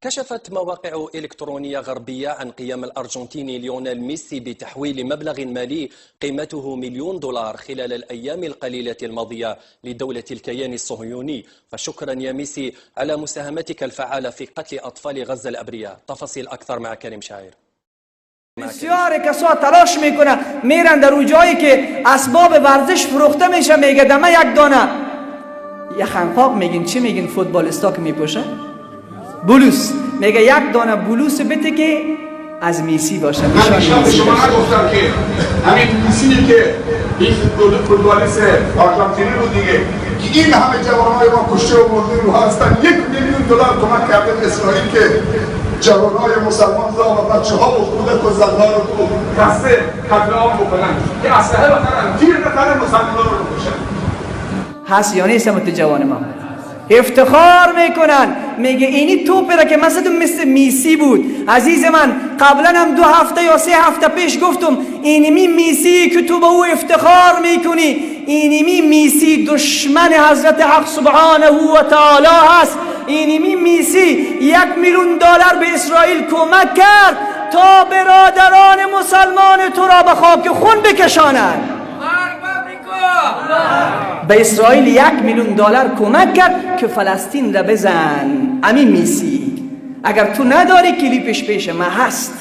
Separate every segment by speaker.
Speaker 1: كشفت مواقع إلكترونية غربية عن قيام الأرجنتيني ليونيل ميسي بتحويل مبلغ مالي قيمته 1 مليون دولار خلال الأيام القليلة الماضية لدولة الكيان الصهيوني. فشكرا يا ميسي على مساهمتك الفعالة في قتل أطفال غزة الأبرياء. تفاصيل أكثر مع كريم شاعر.
Speaker 2: بسیار کسا تلاش میکنه، میرن در جایی که اسباب ورزش فروخته میشه، میگه دمه یک دانه یخنقاق میگین، چی میگین، فوتبالیستا که میپوشه، بلوس، میگه یک دانه بلوس بده که از میسی باشه.
Speaker 3: من دیشب به شما نگفتم که همین میسی که این فوتبالیست آرژانتینی رو دیگه که این همه جوانهای ما کشته و مرده رو هستن، 1 میلیون دلار کمک کرده به اسرائیل که جوانهای مسلمان را و بچه ها و کودک و زنها رو تو غزه قتل عام بکنن که اسلحه بخرن، تیر بخرن، مسلمان رو بکشن.
Speaker 2: هست یا نیست؟ جوان ما افتخار میکنن، میگه اینی توپ را که مثلا مثل میسی بود. عزیز من، قبلا هم 2 هفته یا 3 هفته پیش گفتم، اینمی میسی که تو به او افتخار میکنی، اینمی میسی دشمن حضرت حق سبحانه و تعالی هست. اینمی میسی 1 میلیون دلار به اسرائیل کمک کرد تا برادران مسلمان تو را به خاک خون بکشانند. به اسرائیل 1 میلیون دلار کمک کرد که فلسطین را بزن. امی میسی، اگر تو نداری، کلیپش پیش ما هست.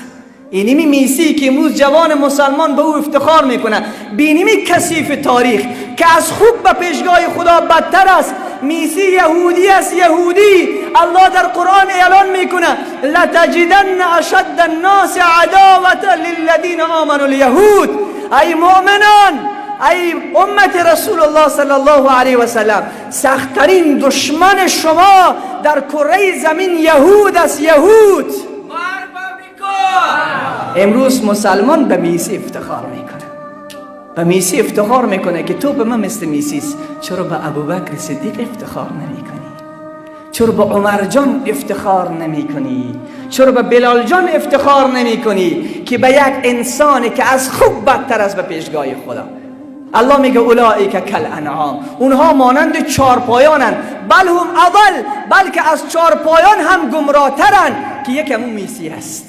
Speaker 2: اینمی میسی که امروز جوان مسلمان به او افتخار میکنه، بینیمی کثیف تاریخ که از خوک به پیشگاه خدا بدتر است. میسی یهودی است، یهودی. الله در قرآن اعلان میکنه: لتجدن اشد الناس عداوة للذین آمنوا اليهود. ای مؤمنان، ای امت رسول الله صلی الله علیه و سلم، سختترین دشمن شما در کره زمین یهود است، یهود. امروز مسلمان به میسی افتخار میکنه، به میسی افتخار میکنه که تو به من مثل میسی است. چرا به ابوبکر صدیق افتخار نمیکنی؟ چرا به عمر جان افتخار نمی کنی؟ چرا به بلال جان افتخار نمی کنی که به یک انسانی که از خوک بدتر است به پیشگاه خدا؟ الله میگه اولئک کالانعام، اونها مانند چارپایانند، بل هم اضل، بلکه از چارپایان هم گمراهترن که یکم اون میسی است.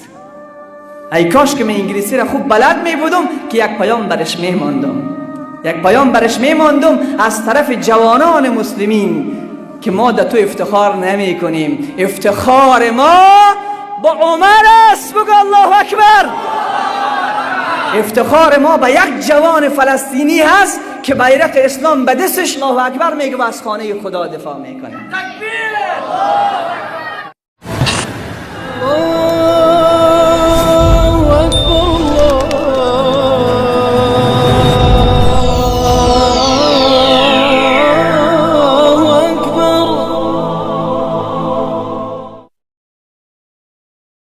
Speaker 2: ای کاش که من انگلیسی را خوب بلد می بودم که یک پیام برش می ماندم، یک پیام برش می ماندم از طرف جوانان مسلمین که ما در تو افتخار نمی کنیم، افتخار ما با عمر است. بگو الله اکبر. افتخار ما به یک جوان فلسطینی هست که بیرق اسلام به دستش، الله اکبر میگه و از خانه خدا دفاع میکنه.